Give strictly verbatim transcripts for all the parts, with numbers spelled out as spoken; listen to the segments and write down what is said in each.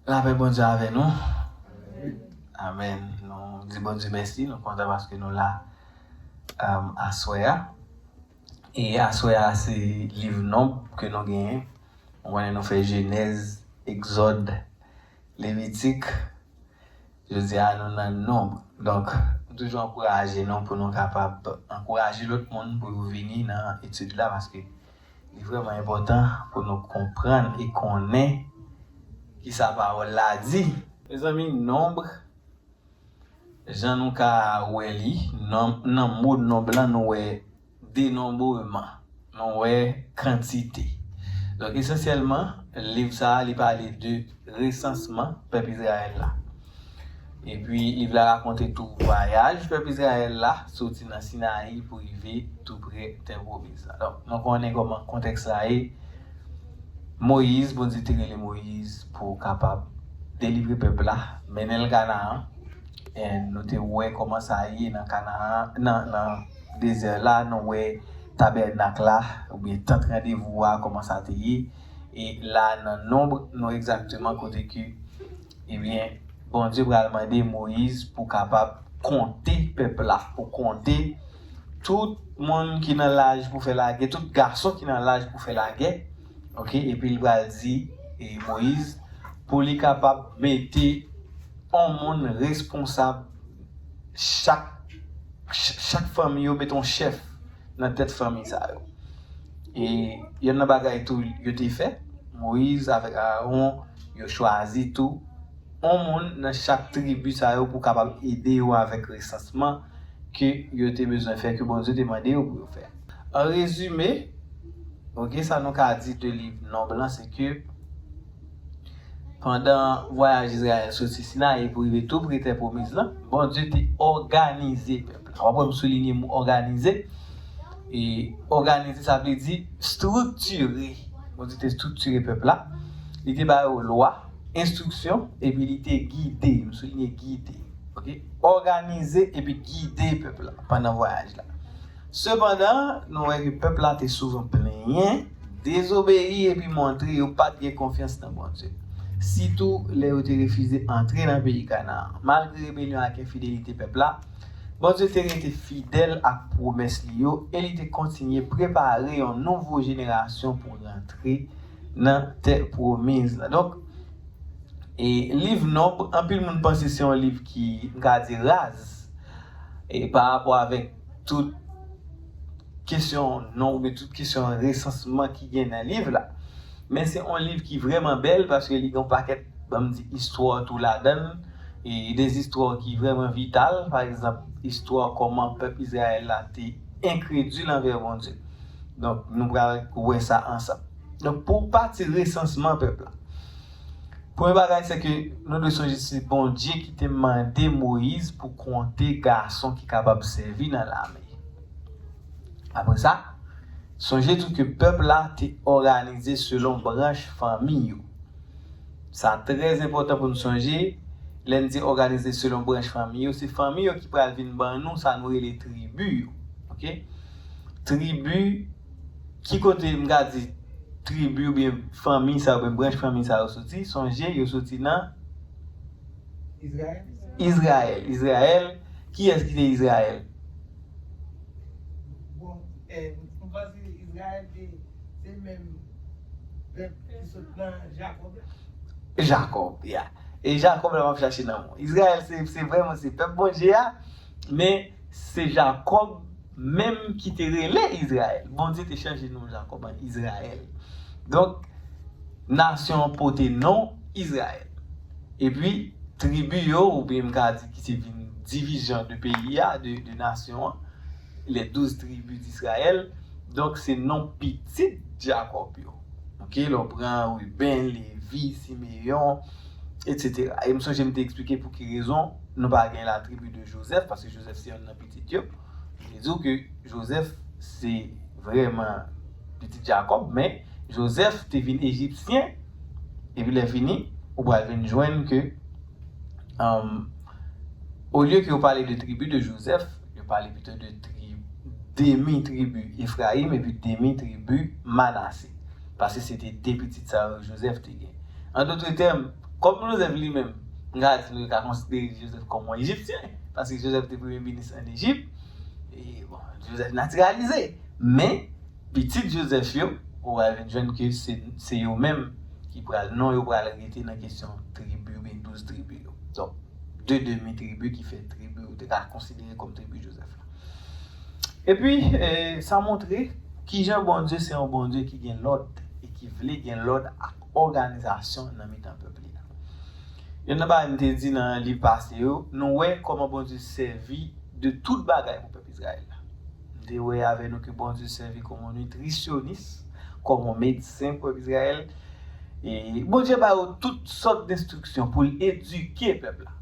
Lapè Bondye avè nou. Amèn. Nou di Bondye mèsi, nou kontan paske nou la, um, aswè a. E aswè a, se liv Nonb ke nou genyen. Nou konnen nou fè Jenèz, Egzòd, Levitik. Jodi a, nou nan Nonb. Donk, m toujou ankouraje nou pou nou kapab ankouraje lòt moun pou yo vini nan etid la, paske li vrèman enpòtan pou nou konprann e konnen kisa pawòl la di. Mezanmi, Nonb, jan nou ka wè li, nan, nan mo Nonb lan, nou wè denonbreman, nou wè kantite. Donk, esansyèlman, liv sa a, li pale de resansman pèp Izrayèl la. Epi, liv la rakonte tou vwayaj pèp Izrayèl la, soti nan Sinayi pou rive tou pre tè pwomiz la. Donk, nou konnen kòman kontèks la ye. Moyiz, Bondye te rele Moyiz pou kapab delivre pèp la, mennen l Kanaan. E nou te wè kòman sa ye nan Kanaan, nan, nan dezè la, nou wè tabènak la, oubyen tant randevou a, kòman sa te ye. E la, nan Nonb, nou egzakteman kote ke, ebyen, Bondye pral mande Moyiz pou kapab konte pèp la, pou konte tout moun ki nan laj pou fè lagè, tout gason ki nan laj pou fè lagè, oke, epi l pral di, e, Moyiz, pou li kapab mete yon moun responsab chak, ch-, chak fanmi yo, mete yon chèf nan tèt fanmi sa yo. E yonn nan bagay tou yo te fè, Moyiz avèk Arawon, yo chwazi tou yon moun nan chak tribi sa yo pou kapab ede yo avèk resansman ke yo te bezwen fè, ke Bondye te mande yo pou yo fè. An rezime, oke, sa nou ka di de liv Nonb lan, se ke pandan vwayaj Izrayèl soti Sinayi pou rive tou pre tè pwomiz lan, Bondye te òganize pèp la. W ap wè m soulinye mo òganize. E òganize, sa vle di estriktire. Bondye te estriktire pèp la. Li te ba yo lwa, enstriksyon, epi li te gide. M soulinye gide. Oke? Òganize epi gide pèp la pandan vwayaj la. Sepandan, nou wè ke pèp la te souvan plenyen, dezobeyi epi montre yo pa t gen konfyans nan Bondye. Sitou lè yo te refize antre nan peyi Kanaan. Malgre rebelyon ak enfidelite pèp la, Bondye te rete fidèl ak pwomès li yo e li te kontinye prepare yon nouvo jenerasyon pou rantre nan tè pwomiz la. Donk, e liv Nonb, anpil moun panse se yon liv ki, m ka di, raz, e pa rapò avèk tout kesyon non oubyen tout kesyon resansman ki gen nan liv la. Men se yon liv ki vrèman bèl paske li gen yon pakèt, ban m di, istwa tou ladan l, e de istwa ki vrèman vital, pa egzanp, istwa kòman pèp Izrayèl la te enkredil anvè Bondye. Donk, nou pral wè sa ansanm. Donk, pou pati resansman pèp la, premye bagay, se ke nou dwe sonje se Bondye ki te mande Moyiz pou konte gason ki kapab sèvi nan lame. Apre sa, sonje tou ke pèp la te òganize selon branch fanmi yo. Sa trè enpòtan pou nou sonje, lè n di òganize selon branch fanmi yo, se fanmi yo ki pral vin ban nou sa nou rele tribi yo. Oke? Tribi, ki kote m ka di tribi oubyen fanmi sa yo, oubyen branch fanmi sa yo soti? Sonje, yo soti nan Izrayèl. Izrayèl. Izrayèl. Kiyès ki te Izrayèl? Bon, eh, m panse Izrayèl te, se menm pèp ki sot nan Jakòb la. Jakòb, ya. E Jakòb la m ap chache nan mo. Izrayèl se, se vrèman se pèp Bondye a, men se Jakòb menm ki te rele Izrayèl. Bondye te chanje non Jakòb an Izrayèl. Donk, nasyon an pote non Izrayèl. Epi, tribi yo, oubyen m ka di ki te vin divijan de peyi a, de, de nasyon an, les douze tribus d'Israël. Donk, se non pitit Jakòb yo. Oke, lè w pran Riben, Levi, Simeyon, etsetera. E m sonje m te eksplike pou ki rezon nou pa gen la tribi de Joseph, paske Joseph se yonn nan pitit yo. M te di w ke Joseph se vrèman pitit Jakòb, men Joseph te vin ejipsyen, epi lè fini, ou pral vin jwenn ke, um, olye ke yo pale de tribi de Joseph, yo pale pito de tri-, demi tribi Efrayim epi demi tribi Manase. Paske se te de pitit sa yo Joseph te gen. An dotre tèm, Kòm Jozèf li menm, m ka di nou yo ka konsidere Jozèf kòm yon Ejipsyen, paske Jozèf te premye minis ann Ejip. E, bon, Jozèf natiralize, men pitit Jozèf yo, ou va vin jwenn ke se, se yo menm ki pral, non yo pral rete nan kesyon tribi oubyen douz tribi yo. Donk, de demi tribi ki fè tribi ou te ka konsidere kòm tribi Jozèf la. Epi, eh, sa montre kijan Bondye se yon Bondye ki gen lòd e ki vle gen lòd ak òganizasyon nan mitan pèp li a. Youn nan bagay m te di nan liv pase yo, nou wè kòman Bondye sèvi de tout bagay pou pèp Izrayèl la. M te wè avè nou ke Bondye sèvi kòm yon nitrisyonis, kòm yon medsen pou pèp Izrayèl. E Bondye ba yo tout sòt enstriksyon pou l edike pèp la.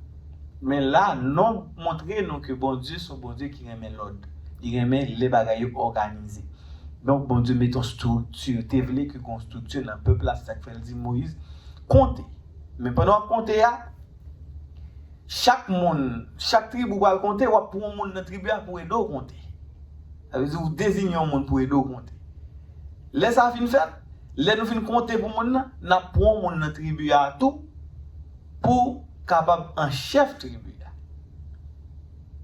Men la, Nonb montre nou ke Bondye se yon Bondye ki renmen lòd. Li renmen lè bagay yo òganize. Donk, Bondye met yon estrikti, te vle ke gen yon estrikti nan pèp la, se sa k fè l di Moyiz, konte. Men pandan w ap konte a, chak moun, chak tribi w pral konte, w ap pran yon moun nan tribi a pou ede w konte. Sa vle di ou deziye yon moun pou ede w konte. Lè sa fin fèt, lè nou fin konte pou moun nan, n ap pran yon moun nan tribi a tou pou kapab an chèf tribi a.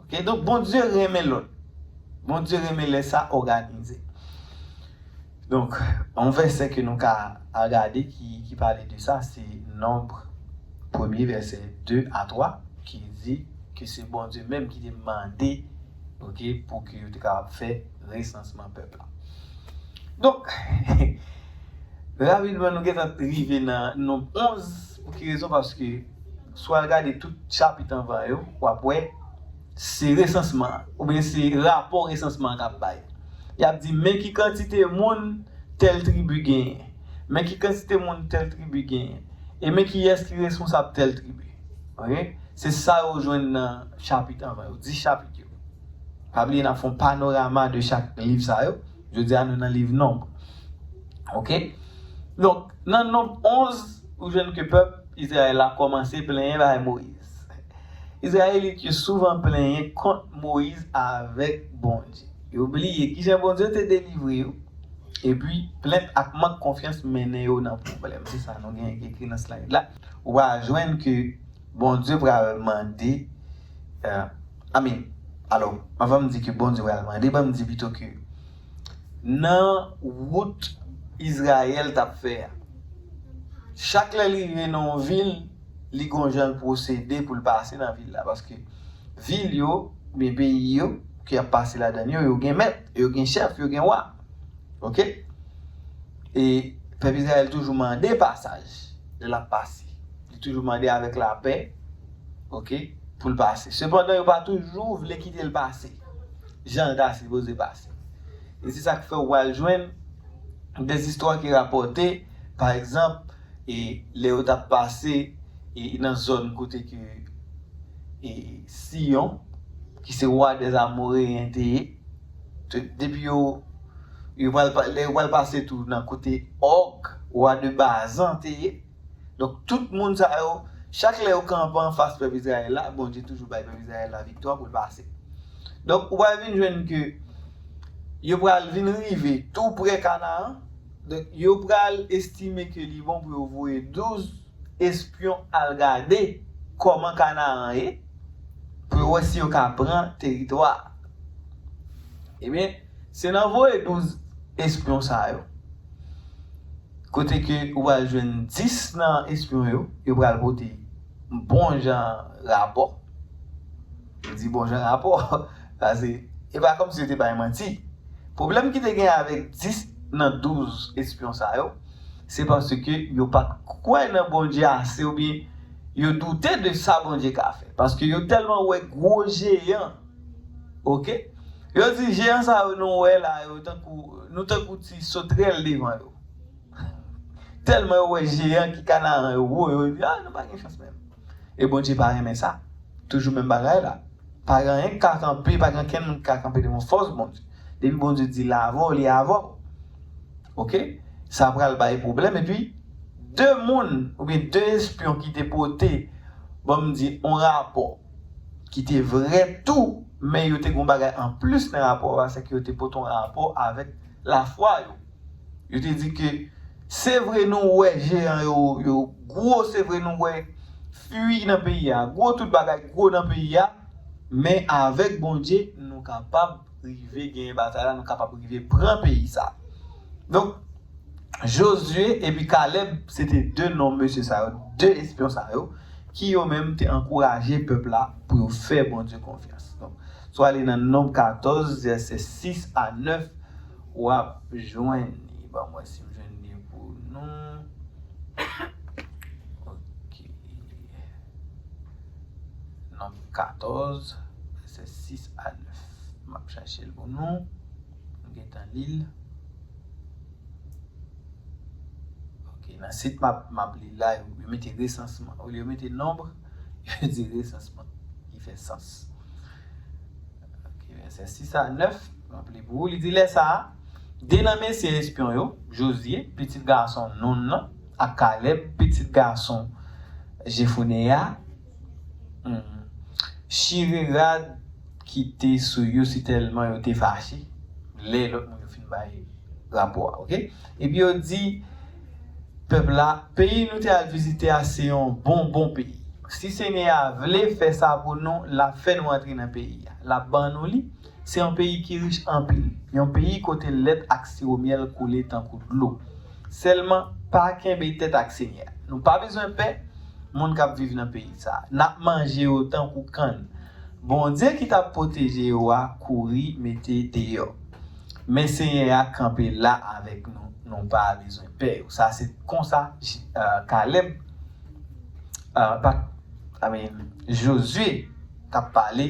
Oke, donk Bondye renmen lòd. Bondye renmen lè sa òganize. Donk, yon vèsè ke nou ka al gade ki, ki pale de sa, se Nonb, premye vèsè de a twa, ki di ke se Bondye menm ki te mande, oke, pou ke yo te kapab fè resansman pèp la. Donk, rapidman, nou gentan rive nan Nonb onz. Pou ki rezon? Paske si w al gade tout chapit anvan yo, w ap wè se resansman an, oubyen se rapò resansman an k ap bay. Y ap di, men ki kantite moun tèl tribi genyen, men ki kantite moun tèl tribi genyen, e men kiyès ki responsab tèl tribi. Oke? Se sa yo jwenn nan chapit anvan yo, dis chapit yo. Pa bliye, n ap fè yon panorama de chak liv sa yo. Jodi a, nou nan liv Nonb. Oke? Donk, nan Nonb onz, ou jwenn ke pèp Izrayèl la kòmanse plenyen bay Moyiz. Izrayelit yo souvan plenyen kont Moyiz avèk Bondye. Yo bliye kijan Bondye te delivre yo. Epi, plent ak mank konfyans mennen yo nan pwoblèm. Se sa nou gen ekri nan slide la. Ou va jwenn ke Bondye pral mande, eh, I mean, alò, anvan m di ke Bondye pral mande, ban m di pito ke nan wout Izrayèl t ap fè a, chak lè l rive nan yon vil, li gon jan l pwosede pou l pase nan vil la, paske vil yo, oubyen peyi yo, ke y ap pase ladan yo, yo gen mèt, yo gen chèf, yo gen wa. Oke? E pèp Izrayèl toujou mande pasaj lè l ap pase. Li toujou mande avèk lapè, oke, pou l pase. Sepandan, yo pa toujou vle kite l pase jan l ta sipoze pase. E se sa k fè w pral jwenn de zistwa ki rapòte, pa egzanp, e lè yo t ap pase e nan zòn kote ke e Siyon, ki se wa dèz Amoreyen te ye, te- depi yo, yo pral pa- lè yo pral pase tou nan kote Òg, wa de Bazan te ye. Donk, tout moun sa yo, chak lè yo kanpe anfas pèp Izrayèl la, Bondye toujou bay pèp Izrayèl la viktwa pou l pase. Donk, ou pral vin jwenn ke yo pral vin rive tou prè Kanaan. Donk, yo pral estime ke li bon pou yo voye douz espyon al gade kòman Kanaan ye, pou yo wè si yo ka pran teritwa a. Ebyen, se nan voye douz espyon sa yo, kote ke ou pral jwenn dis nan espyon yo, yo pral pote bon jan rapò. Yo di bon jan rapò, paske e pa kòmsi yo te bay manti. Pwoblèm ki te gen avèk dis nan douz espyon sa yo, se paske yo pa t kwè nan Bondye ase oubyen yo doute de sa Bondye ka fè. Paske yo tèlman wè gwo jeyan, oke? Yo di, jeyan sa yo nou wè la, yo tankou, nou tankou ti sotrèl devan yo. Tèlman yo wè jeyan ki Kanaan yo wo, yo di, a, nou pa gen chans menm. E Bondye pa renmen sa. Toujou menm bagay la. Pa gen anyen ki ka kanpe, pa gen ankenn moun ki ka kanpe devan fòs Bondye. Depi Bondye di l avè w, li avè w. Oke? Sa pral bay pwoblèm. Epi, de moun, oubyen de espyon ki te pote, ban m di, yon rapò ki te vrè tou, men yo te gen yon bagay anplis nan rapò a, se ke yo te pote yon rapò avèk lafwa yo. Yo te di ke Se vre nou wè jeyan yo, yo gwo, se vre nou wè fwi nan peyi a gwo, tout bagay gwo nan peyi a, men avèk Bondye, nou kapab rive genyen batay la, nou kapab rive pran peyi sa. Donk, Jozye epi Kalèb, se te de nonm mesye sa yo, de espyon sa yo, ki yo menm te ankouraje pèp la pou yo fè Bondye konfyans. Donk, si w ale nan Nonb katòz, vèsè sis a nèf, w ap jwenn li. Ban mwen si m jwenn li pou nou. Ok. Nonb katòz, vèsè sis a nèf. M ap chache l pou nou. M gentan li l. Ok, nan sit m ap, m ap li la, yo, yo mete resansman. Olye yo mete nonb, yo di resansman. Ki fè sans. Ok, vèsè sis a nèf, m ap li pou ou. Li di, lè sa a, de nan mesye espyon yo, Jozye, pitit gason Noun nan, ak Kalèb, pitit gason Jefone a, hmm, chire rad ki te sou yo sitèlman yo te fache, lè lòt moun yo fin bay rapò a, ok? Epi yo di pèp la, peyi nou te al vizite a se yon bon, bon peyi. Si Senyè a vle fè sa pou nou, l ap fè nou antre nan peyi a. L ap ban nou li. Se yon peyi ki rich anpil. Yon peyi kote lèt ak siwo myèl koule tankou dlo. Sèlman, pa kenbe tèt ak Senyè a. Nou pa bezwen pè moun k ap viv nan peyi sa a. N ap manje yo tankou kann. Bondye ki t ap pwoteje yo a kouri mete deyò. Men Senyè a kanpe la avèk nou. Nou pa bezwen pè yo. Sa se konsa, euh, Kalèb, euh, pa, I mean, Jozye t ap pale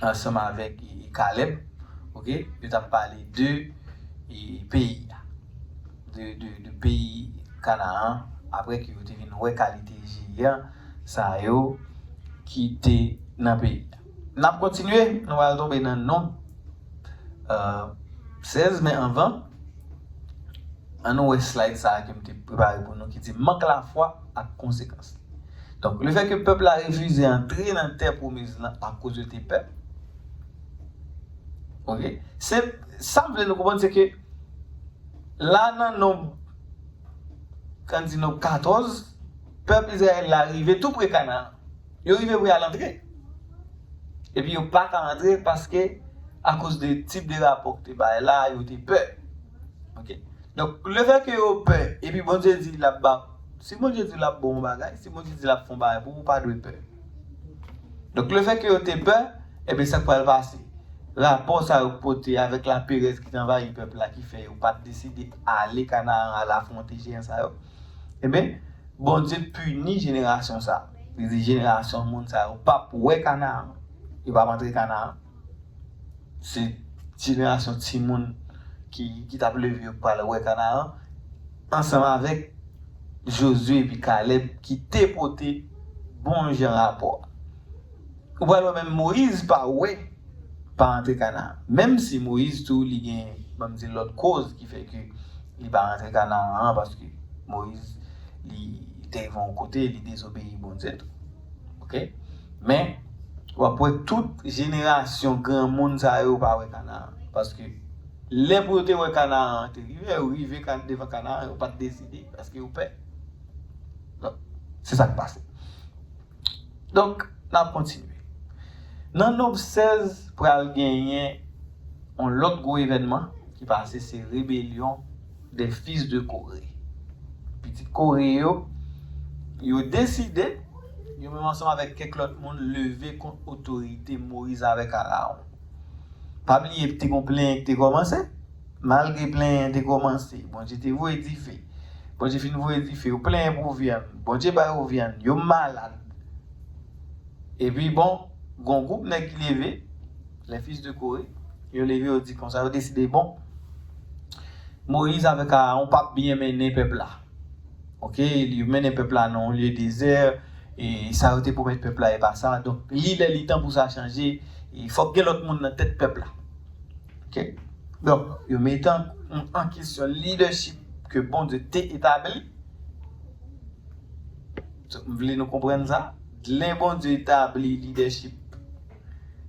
ansanm avèk, e, Kalèb, ok? Yo t ap pale de, e, peyi a. De, de, de peyi Kanaan, apre ke yo te vin wè kalite jeyan sa yo ki te nan peyi a. N ap kontinye, nou pral tonbe nan Nonb, euh, sèz, men anvan, ann nou wè slide sa a ke m te prepare pou nou ki di mank lafwa ak konsekans li. Donk, lefètke pèp la refize antre nan tè pwomiz lan akoz yo te pè, ok? Se, sa m vle nou konprann, se ke la nan Nonb, kan di Nonb katòz, pèp Izrayèl la rive tou pre Kanaan. Yo rive pou y al antre. Epi yo pa ka antre paske, akoz de tip de rapò ki te bay la, yo te pè. Ok. Donk, lefètke yo pè, epi Bondye di l ap ba, si Bondye di l ap ba w yon bagay, si Bondye di l ap fè yon bagay pou ou, ou pa dwe pè. Donk, lefètke yo te pè, ebyen, sa k pral pase? Rapò sa yo pote avèk laperèz ki t anvayi pèp la, ki fè yo pa t deside ale Kanaan, al afwonte jeyan sa yo. Ebyen, Bondye pini jenerasyon sa. Li di jenerasyon moun sa yo p ap wè Kanaan. Yo p ap antre Kanaan. Se jenerasyon timoun ki, ki t ap leve yo k pral wè Kanaan, ansanm avèk Jozye epi Kalèb ki te pote bon jan rapò a. Ou pral wè menm Moyiz pa wè, pa antre Kanaan. Menm si Moyiz tou li gen, ban m di, lòt koz ki fè ke li pa antre Kanaan an, paske Moyiz li te rive yon kote, li dezobeyi Bondye tou. Ok? Men, w ap wè tout jenerasyon granmoun sa yo pa wè Kanaan. Paske lè pou yo te wè Kanaan an te rive, yo rive kan-, devan Kanaan, yo pa t deside, paske yo pè. Donk, se sa k pase. Donk, n ap kontinye. Nan Nonb sèz, pral genyen yon lòt gwo evènman ki pase, se rebelyon des fils de Corée. Pitit Kore yo, yo deside, yo menm ansanm avèk kèk lòt moun, leve kont otorite Moyiz avèk Arawon. Pa bliye, te gon plenyen ki te kòmanse. Malgre plenyen te kòmanse, Bondye te voye dife. Bondye fin voye dife, yo plenyen pou vyann. Bondye ba yo vyann, yo malad. Epi bon, gon gwoup nèg ki leve, les fils de Corée, yo leve, yo di konsa, yo deside, bon, Moyiz avèk Arawon p ap byen mennen pèp la. Ok, yo mennen pèp la nan yon lye dezè, e sa yo te pwomèt pèp la, e pa sa. Donk, li lè, li tan pou sa chanje, e fòk gen lòt moun nan tèt pèp la. Ok? Donk, yo mete an, an kesyon leadership ke Bondye te etabli. So, m vle nou konprann sa. Lè Bondye etabli leadership,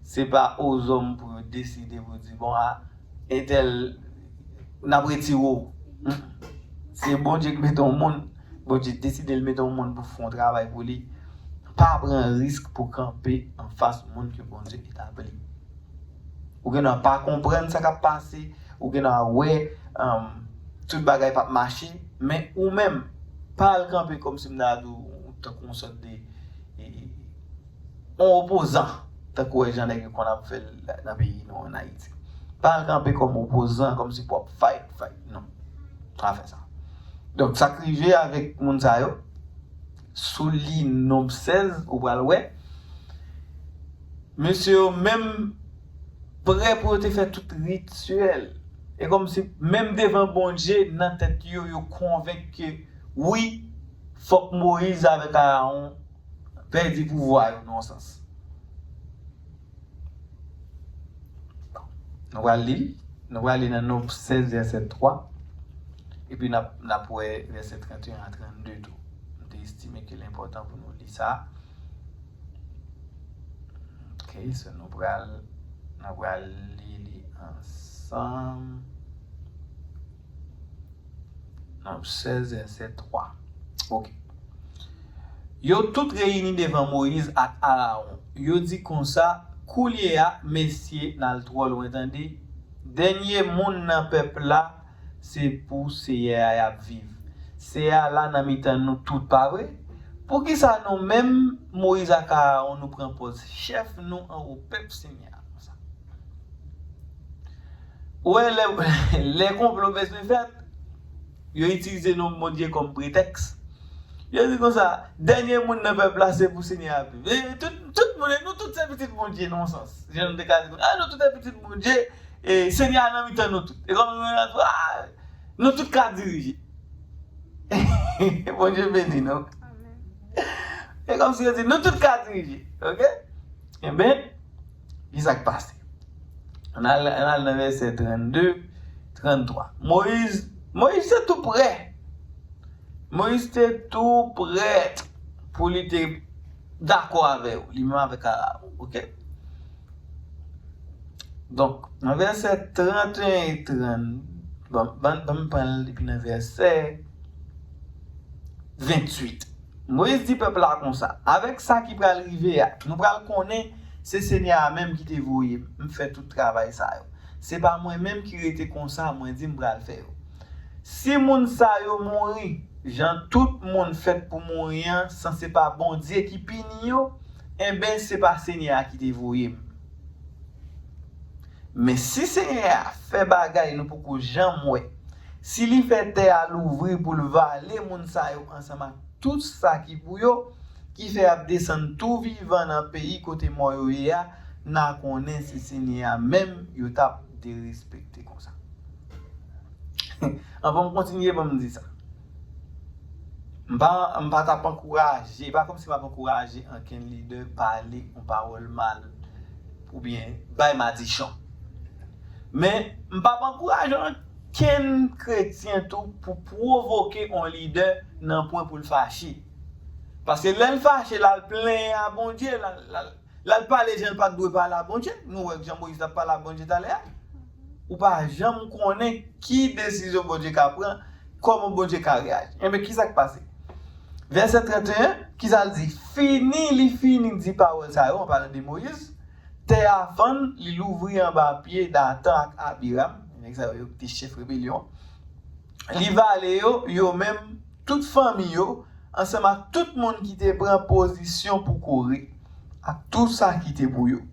se pa ozòm pou yo deside, pou di, bon, a, entèl, n ap retire w. Hmm. Se Bondye ki mete yon moun, Bondye deside l mete yon moun pou fè yon travay pou li. Pa pran risk pou kanpe anfas moun ke Bondye etabli. Ou gen dwa pa konprann sa k ap pase, ou gen dwa wè um, tout bagay p ap mache, men ou menm, pa al kanpe kòmsi m ta di w tankou yon sòt de e, e, yon opozan, tankou wè jan nèg yo konn ap fè l nan peyi nou ann Ayiti. Pa al kanpe kòm opozan, kòmsi pou w ap fight, fight, non. Pa fè sa. Donk, sa k rive avèk moun sa yo, si w li Nonb sèz, ou pral wè, mesye yo menm prè pou yo te fè tout rityèl. E kòmsi, menm devan Bondye, nan tèt yo, yo konvenk ke, wi, fòk Moyiz avèk Arawon pèdi pouvwa yo nan yon sans. Nou pral li l. Nou pral li nan Nonb sèz, vèsè twa. Epi n ap, n ap wè vèsè trannteyen a trannde tou. M te estime ke l enpòtan pou nou li sa. Ok, so nou pral, nou pral li li ansanm. Nonb sèz, vèsè twa. Ok. Yo tout reyini devan Moyiz ak Arawon. Yo di konsa, koulye a, mesye, n al twò lwen, tande. Dènye moun nan pèp la, se pou Seyè a y ap viv. Seyè a la nan mitan nou tout, pa vre? Poukisa nou menm, Moyiz ak Arawon, nou pran pòz chèf nou anwo pèp Senyè a konsa? Ou wè, lè, lè konplo bezwen fèt, yo itilize non Bondye kòm pretèks. Yo di konsa, dènye moun nan pèp la, se pou Senyè a viv. E tout, tout moun, nou tout se pitit Bondye, nan yon sans. Jan nou te ka di, a, nou tout se pitit Bondye, e Senyè a nan mitan nou tout. E kòm nou, a, nou tout ka dirije. Bondye beni nou. E kòmsi yo di, nou tout ka dirije. Ok? Enben, ki sa k pase? Ann al, ann al nan vèsè trannde, tranntwa. Moyiz, Moyiz te tou prè. Moyiz te tou prè pou li te dakò avè yo, li menm avèk Arawon. Ok? Donk, nan vèsè trannteyen e trant, bon, ban, ban m pran l depi nan vèsè venntuit. Moyiz di pèp la konsa, avèk sa ki pral rive a, nou pral konnen se Senyè a menm ki te voye m, m fè tout travay sa yo. Se pa mwen menm ki rete konsa, mwen di m pral fè yo. Si moun sa yo mouri, jan tout moun fèt pou mouri an, san se pa Bondye ki pini yo, enben, se pa Senyè a ki te voye m. Men si Senyè a fè bagay nou poko janm wè, si li fè tè a louvri pou l vale moun sa yo ansanm ak tout sa ki pou yo, ki fè y ap desann tou vivan nan peyi kote mò yo ye a, n a konnen se Senyè a menm yo t ap derespekte konsa. Anvan m kontinye, ban m di sa. M pa, m pa t ap ankouraje, e pa kòmsi m ap ankouraje ankenn lidè pale yon pawòl mal oubyen bay madichon. Men, m p ap ankouraje ankenn kretyen tou pou pwovoke yon lidè nan pwen pou l fache. Paske lè l fache, l al plenyen a Bondye, l al, l al, l al pale jan l pa t dwe pale a Bondye. Nou wè jan Moyiz t ap pale a Bondye talè a. Ou pa janm konnen ki desizyon Bondye ka pran, kòman Bondye ka reyaji. Enben, ki sa k pase? Vèsè trannteyen, ki sa l di? Fini, li fini di pawòl sa yo, an palan de Moyiz, tè a fann, li louvri anba pye Datan ak Abiram, nèg sa yo, yo te chèf rebelyon. Li vale yo, yo menm, tout fanmi yo, ansanm ak tout moun ki te pran pozisyon pou Kore, ak tout sa ki te pou yo.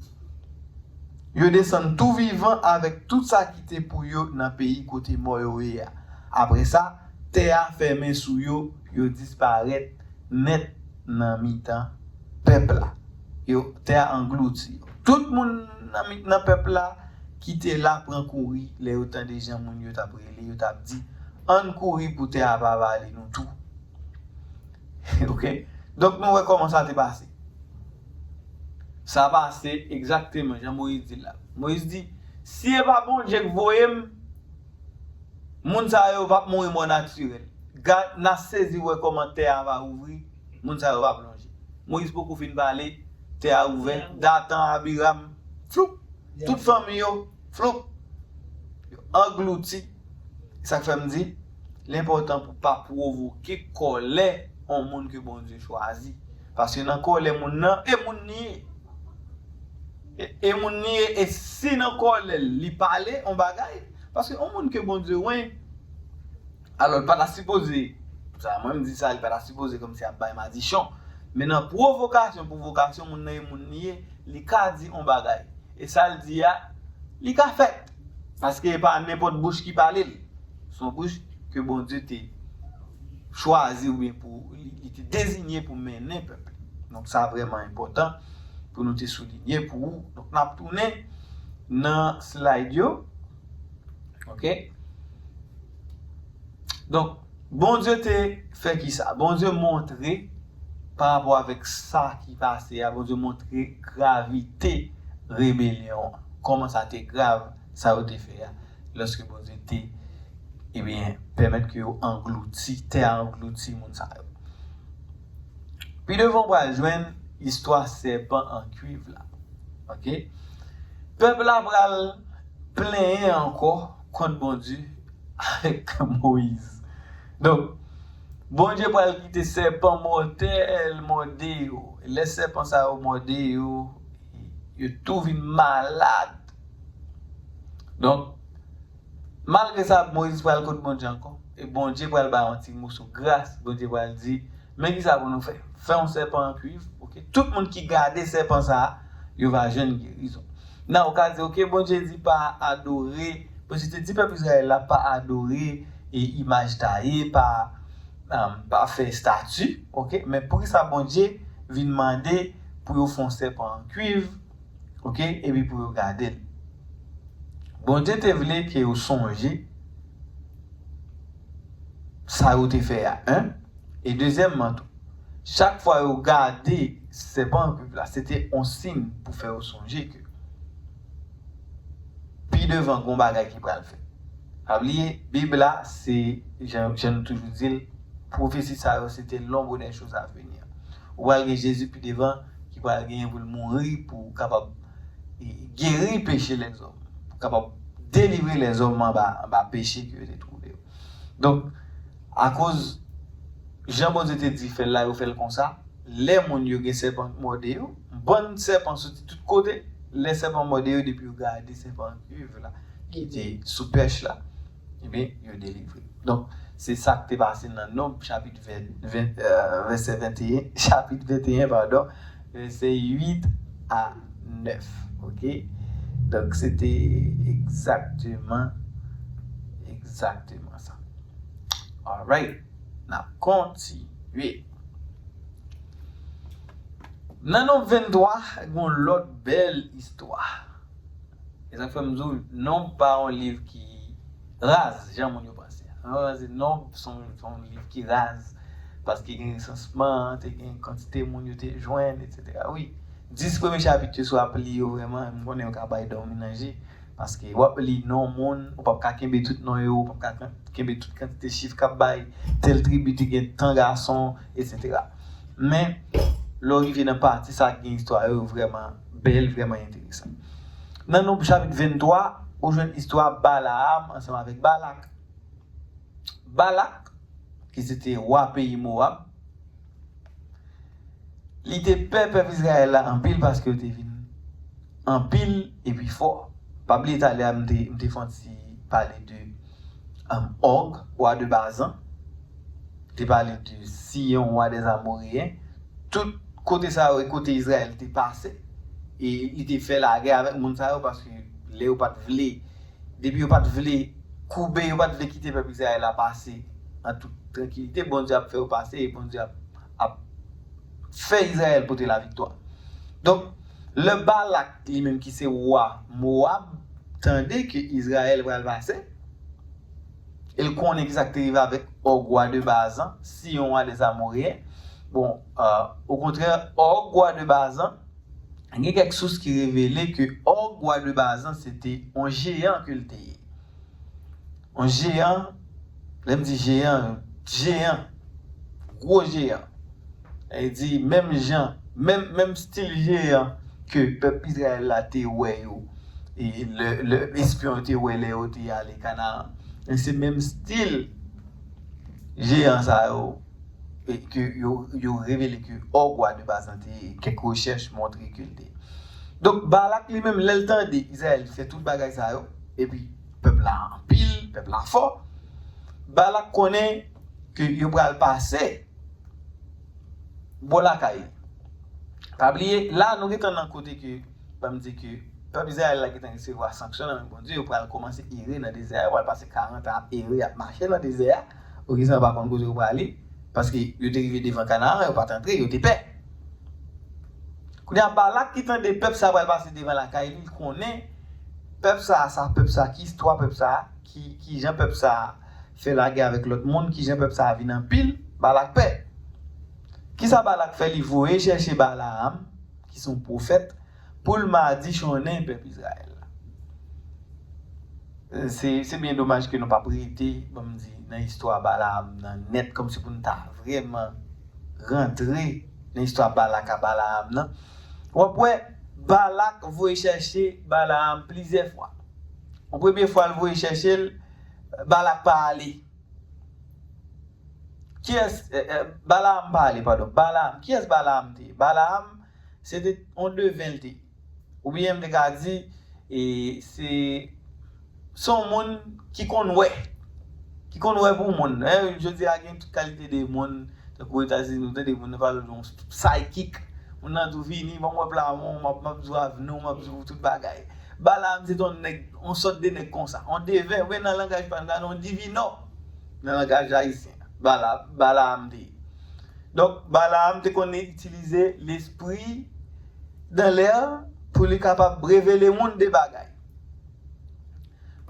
Yo desann tou vivan avèk tout sa ki te pou yo nan peyi kote mò yo ye a. Apre sa, tè a fèmen sou yo, yo disparèt nèt nan mitan pèp la. Yo, tè a anglouti yo. Tout moun nan mi-, nan pèp la ki te la pran kouri lè yo tande jan moun yo t ap rele, yo t ap di, ann kouri pou tè a pa vale nou tou. Ok? Donk, nou wè kòman sa te pase. Sa pase egzakteman jan Moyiz di l la. Moyiz di, si e pa Bondye k voye m, moun sa yo p ap mouri mò natirèl. Gad, n a sezi wè kòman tè a va ouvri, moun sa yo va plonje. Moyiz poko fin pale, tè a ouvè, Datan, Abiram, floup, tout fanmi yo, floup, yo anglouti. Sa k fè m di, Li enpòtan pou pa pwovoke kòlè yon moun ke Bondye chwazi. Paske nan kòlè moun nan, e moun li ye. E, e moun li ye, e si nan kòlè l, li pale yon bagay, paske yon moun ke Bondye wen, alò, li pa ta sipoze, sa, mwen m di sa, li pa ta sipoze kòmsi ap bay madichon. Men nan pwovokasyon, pwovokasyon, moun nan e moun li ye, li ka di yon bagay. E sa l di a, li ka fèt. Paske e pa nenpòt bouch ki pale l. Se yon bouch ke Bondye te chwazi oubyen pou li, li te deziye pou mennen pèp li. Donk, sa vrèman enpòtan pou nou te soulinye pou ou. Donk, n ap tounen nan slide yo. Ok? Donk, Bondye te fè ki sa? Bondye montre pa rapò avèk sa ki pase a, Bondye montre gravite rebelyon an. Kòman sa te grav, sa yo te fè a, lòske Bondye te, ebyen, pèmèt ke yo anglouti, tè a anglouti moun sa yo. Pi devan, w pral jwenn istwa sèpan an kuiv la. Ok? Pèp la pral plenyen ankò kont Bondye avèk Moyiz. Donk, Bondye pral kite sèpan mòtèl mòde yo. Lè sèpan sa yo mòde yo, yo tou vin malad. Donk, malgre sa, Moyiz pral kot Bondye ankò. E Bondye pral ba yon ti moso gras. Bondye pral di, men ki sa pou nou fè? Fè yon sèpan an kuiv. Ok? Tout moun ki gade sèpan sa a, yo va jwenn gerizon. Nan, ou ka di, ok, Bondye di pa adore, Bondye te di pèp Izrayèl la pa adore e imaj taye, pa, um, pa fè estati, ok? Men poukisa Bondye vin mande pou yo fè yon sèpan an kuiv, ok? Epi pou yo gade l. Bondye te vle ke yo sonje sa yo te fè a, en. E dezyèmman tou, chak fwa yo gade sèpan an kuiv la, se te yon siy pou fè yo sonje ke pi devan, gon bagay ki pral fèt. Pa bliye, Bib la, se, jan, jan nou toujou di l, pwofesi sa yo, se te l'ombre des choses à venir. Ou pral gen Jezi pi devan, ki pral genyen pou l mouri, pou kapab, e, geri peche lèzòm, pou kapab delivre lèzòm anba, anba peche ke yo te twouve yo. Donk, akoz jan Bondye te di fè l la, yo fè l konsa, lè moun yo gen sèpan k mòde yo, bann sèpan soti tout kote, lè sèpan mòde yo, depi yo gade sèpan kuiv la, ki te sou pèch la, ebyen, yo delivre. Donk, se sa k te pase nan Nonb, chapit ven, ven, euh, vèsè venteyen, chapit venteyen, padon, vèsè uit a nèf, ok? Donk, se te egzakteman, egzakteman sa. Alright, n ap kontinye. Nan Nonb venntwa, gen yon lòt bèl istwa. E sa k fè m di w, Nonb pa yon liv ki raz, jan moun yo panse. Jan moun yo panse, Nonb se yon, se yon liv ki raz, paske gen resansman, te gen kantite moun yo te jwenn, etsetera. Wi, dis premye chapit yo, si w ap li yo vrèman, m konnen yo ka bay dòmi nan je, paske w ap li non moun, ou p ap ka kenbe tout non yo, ou p ap ka kan-, kenbe tout kantite chif k ap bay, tèl tribi te gen tan gason, etsetera. Men, lè w rive nan pati sa k gen istwa yo, yo vrèman bèl, vrèman enteresan. Nan Nonb chapit venntwa, ou jwenn istwa Balaam ansanm avèk Balak. Balak, ki se te wa peyi Mowab, li te pè pèp Izrayèl la anpil paske yo te vin anpil epi fò. Pa bliye talè a, m te, m te fè yon ti pale de, um, Òg, wa de Bazan. M te pale de Siyon, wa dèz Amoreyen. Tout kote sa yo, e kote Izrayèl te pase. E li te fè lagè avèk moun sa yo, paske lè yo pa t vle, depi yo pa t vle koube, yo pa t vle kite pèp Izrayèl la pase an tout trankilite, Bondye ap fè yo pase, e Bondye ap, ap fè Izrayèl pote laviktwa. Donk, lè Balak, li menm ki se wa Mowab, tande ke Izrayèl pral pase, e l konnen ki sa k te rive avèk Òg, wa de Bazan, Siyon, wa dèz Amoreyen. Bon, euh, okontrè, Òg, wa de Bazan, gen kèk sous ki revele ke Òg, wa de Bazan, se te yon jeyan ke l te ye. Yon jeyan, lè m di jeyan, jeyan, gwo jeyan. Sa vle di, menm jan, menm, menm stil jeyan ke pèp Izrayèl la te wè yo, e lè, lè espyon yo te wè lè yo te ale Kanaan. E se menm stil jeyan sa yo, e ke yo, yo revele ke Òg wa de Bazan te ye, kèk rechèch montre ke l te ye. Donk, Balak li menm, lè l tande Izrayèl fè tout bagay sa yo, epi pèp la anpil, pèp la fò, Balak konnen ke yo pral pase bò lakay li. Pa bliye, la nou gentan nan kote ke, ban m di ke pèp Izrayèl la gentan resevwa sanksyon nan men Bondye, yo pral kòmanse ere nan dezè a, yo pral pase karant an ap ere, ap mache nan dezè a, oke, san yo pa konn kote yo prale, paske yo te rive devan Kanaran, yo pa t antre, yo te pè. Kounye a, Balak ki tande pèp sa pral pase devan lakay li, li konnen pèp sa, sa pèp sa, ki istwa pèp sa, ki, ki jan pèp sa fè lagè avèk lòt moun, ki jan pèp sa vin anpil, Balak pè. Kisa Balak fè? Li voye chèche Balaam, ki se yon pwofèt, pou l madichonnen pèp Izrayèl la. Se, se byen domaj ke nou p ap rete, ban m di, nan istwa Balaam nan nèt, kòmsi pou n ta vrèman rantre nan istwa Balak a Balaam nan. W ap wè, Balak voye chèche Balaam plizyè fwa. Yon premye fwa, l voye chèche l, Balak pa ale. Kiyès, eh, eh, Balaam pa ale, padon. Balaam. Kiyès Balaam te ye? Balaam, se te yon deven l te ye. Oubyen m te ka di, e, se, se yon moun ki konn wè. Ki konn wè pou moun. Hein, jodi a gen tout kalite de moun, tankou Etazini, ou tande moun nan pale de yon psychic. Moun nan di w vini, ban m wè pla men w, m ap, m ap di w avni w, m ap di w tout bagay. Balaam se te yon nèg, yon sòt de nèg konsa. Yon deven, oubyen nan langaj pa n la, yon divinò. Nan langaj ayisyen. Bala, Balaam te ye. Donk, Balaam te konn itilize lespri dan lè pou li kapab revele moun de bagay.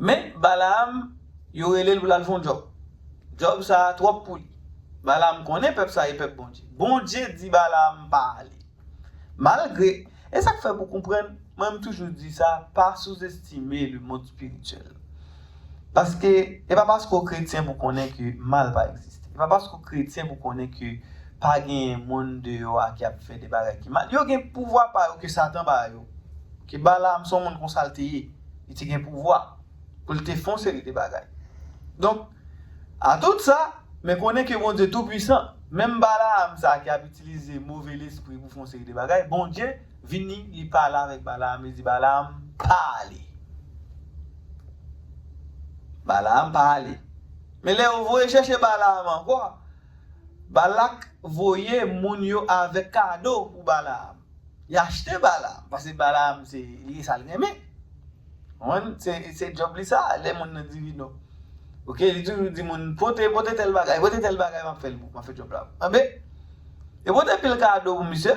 Men, Balaam, yo rele l pou l al fè yon djòb. Djòb sa a twòp pou li. Balaam konnen pèp sa a e pèp Bondye. Bondye di Balaam pa ale. Malgre, e sa k fè pou konprann, mwen m toujou di sa, pa souzestime le monde spirituel. Paske, e pa paske w kretyen pou konnen ke mal pa egziste. E pa paske w kretyen pou konnen ke pa genyen moun deyò a ki ap fè de bagay ki mal. Yo gen pouvwa pa yo ke Satan ba yo. Ke Balaam se yon moun konsa l te ye. Li te gen pouvwa pou l te fè yon seri de bagay. Donk, a tout sa, men konnen ke Bondye tou pwisan, menm Balaam sa ki ap itilize move lespri pou fè yon seri de bagay, Bondye vini, li pale avèk Balaam, li di Balaam, pa ale. Balaam pa ale. Men lè yo voye chèche Balaam ankò, Balak voye moun yo avèk kado pou Balaam. Li achte Balaam, paske Balaam se, li sa l renmen. Konprann? Se, se djòb li sa, lè moun nan divinò. Oke, li toujou di moun, pote, pote tèl bagay, pote tèl bagay, m ap fè l pou, m ap fè djòb la. Anben, yo pote pil kado pou misye.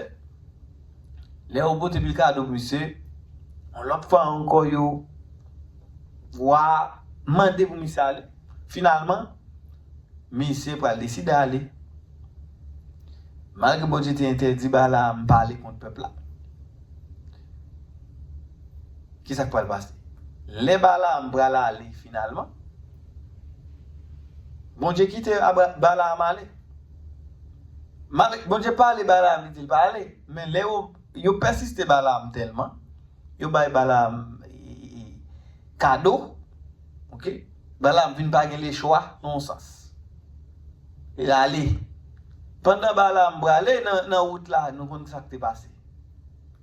Lè yo pote pil kado pou misye, yon lòt fwa ankò yo wa mande pou misye ale. Finalman, misye pral deside ale. Malgre Bondye te entèdi Balaam pale kont pèp la. Kisa k pral pase? Lè Balaam pral ale finalman, Bondye kite Abra-, Balaam ale. Malgre Bondye pale Balaam, li di l pa ale. Men lè yo, yo pèsiste Balaam tèlman, yo bay Balaam, e, e, kado, oke? Balaam vin pa gen lechwa, nan yon sans. Li ale. Pandan Balaam prale nan, nan wout la, nou konn sa k te pase.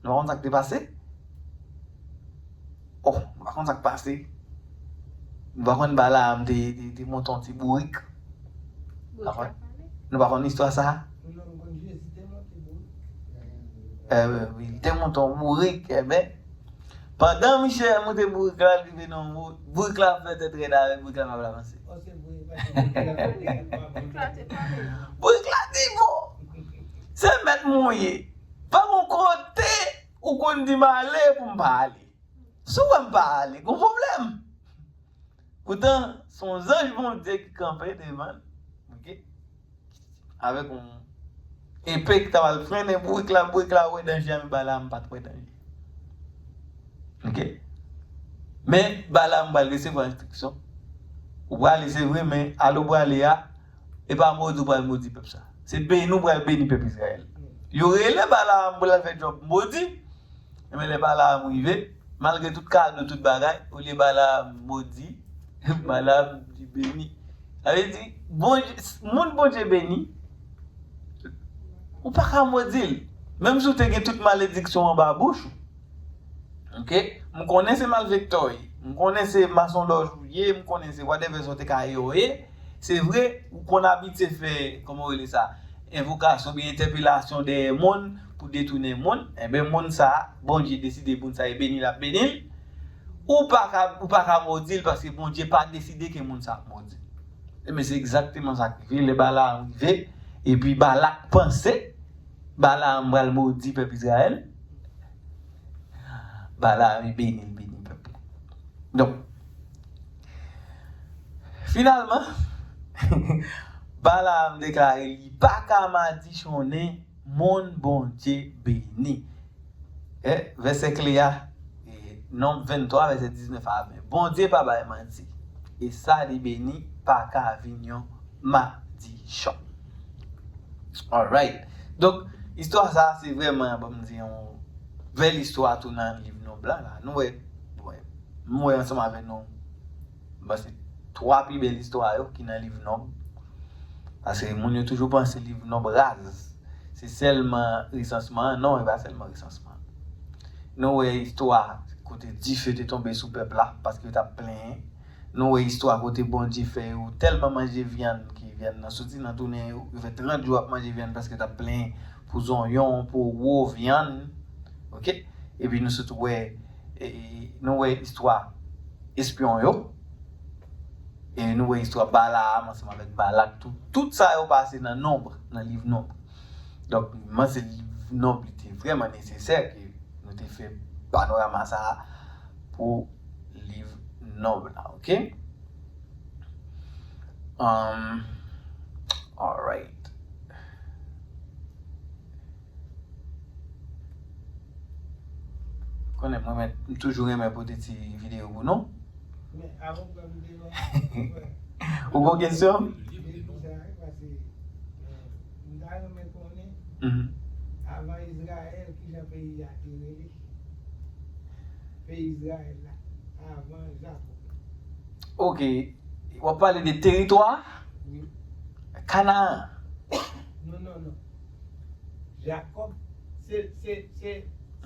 Nou pa konn sa k te pase? Oh, nou pa konn sa k pase. Nou pa konn Balaam te, te, te monte yon ti bourik. Nou pa konn istwa sa a? Eh, wi, li te monte yon bourik, enben. Pandan misye ap monte bourik la, li vin nan yon bourik la ap fè tèt rèd avè l, bourik la p ap avanse. Bourik la di, bon, se mèt mwen ye. Pa gen kote ou konn di m ale pou m pa ale. Si w wè m pa ale, gon pwoblèm. Poutan, se yon zanj Bondye ki kanpe devan l, oke? Avèk yon epe ki ta pral frennen bourik la, bourik la wè danje a, men Balaam pa t wè danje. Oke? Men Balaam pral resevwa enstriksyon. Ou prale, se vre, men ale w prale a, e pa modi w pral modi pèp sa. Se beni w pral beni pèp Izrayèl. Yo rele Balaam pou l al fè djòb modi. Enben, lè Balaam rive, malgre tout kado, tout bagay, olye Balaam modi, Balaam di beni. Sa vle di, Bondye, moun Bondye beni, ou pa ka modi l. Menm si w te gen tout malediksyon anba bouch ou. Oke? M konnen se malfektè w ye. M konnen se masondòj ou ye. M konnen se whatever sa w te ka ye w ye. Se vre, ou konn abitye fè, kòman w rele sa, envokasyon oubyen entèpelasyon dèyè moun pou detounen moun. Enben, moun sa a, Bondye deside moun sa a e beni l ap beni l. Ou pa ka, ou pa ka modi l paske Bondye pa deside ke moun sa a ap modi l. Ebyen, se egzakteman sa k rive lè Balaam rive, epi Balak panse Balaam pral modi pèp Izrayèl. Balaam e beni l, beni pèp la. Donk, finalman, Balaam deklare li pa ka madichonnen moun Bondye beni. E, vèsè kle a, e, Nonb venntwa, vèsè diznèf a ven. Bondye pa bay manti. E sa li beni pa ka vin yon madichon. Alright. Donk, istwa sa a, se vrèman, ban m di, yon bèl istwa tou nan liv Nonb la, la. Nou wè, bon, m wè ansanm avè nou, m panse twa pi bèl istwa yo ki nan liv Nonb. Paske moun yo toujou panse liv Nonb raz. Se sèlman resansman an. Non, e pa sèlman resansman an. Nou wè istwa kote dife te tonbe sou pèp la, paske yo t ap plenyen. Nou wè istwa kote Bondye fè yo tèlman manje vyann, ke vyann nan soti nan tounen yo, yo fè trant jou ap manje vyann paske yo t ap plenyen pou zonyon, pou wo, vyann. Oke? Epi nou sot wè, e, e, nou wè istwa espyon yo. E nou wè istwa Balaam ansanm avèk Balak tou. Tout sa yo pase nan Nonb, nan liv Nonb. Donk, m panse liv Nonb li te vrèman nesesè ke nou te fè panorama sa a pou liv Nonb la, oke? Um, alright. Konnen mwen, men, m toujou renmen pote ti videyo pou nou. Men, avan m pran videyo a, ou gon kesyon? Depi sa, wi, paske, eh, m ta renmen konnen, Mhm. Avan Izrayèl, kijan peyi a te rele? Peyi Izrayèl la, avan Jakòb. Oke, w ap pale de teritwa? Wi. Kanaan. Non, non, non. Jakòb, se, se, se,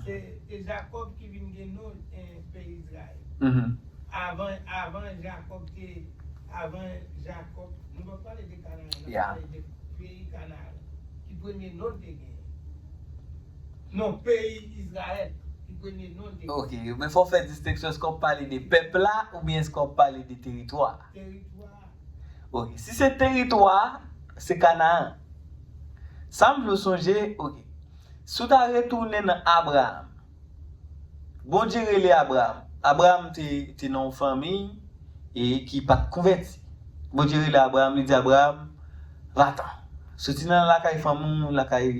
se, se Jakòb ki vin gen non, eh, peyi Izrayèl. Mhm. Avan, avan Jakòb te, avan Jakòb, nou pa pale de Kanaan, nou Yeah. pale de peyi Kanaan, ki premye non l te genyen. Non, peyi Izrayèl, ki premye non l te genyen. Oke, men fò w fè distenksyon, èske w ap pale de pèp la oubyen èske w ap pale de teritwa? Teritwa. Oke, si se teritwa, se Kanaan. Sa m vle w sonje, oke. Si w ta retounen nan Abraram, Bondye rele Abraram. Abraram te, te nan yon fanmi e ki pa t konvèti. Bondye rele Abraram, li di Abraram, "Va-t'en. Soti nan lakay fanmi w, lakay,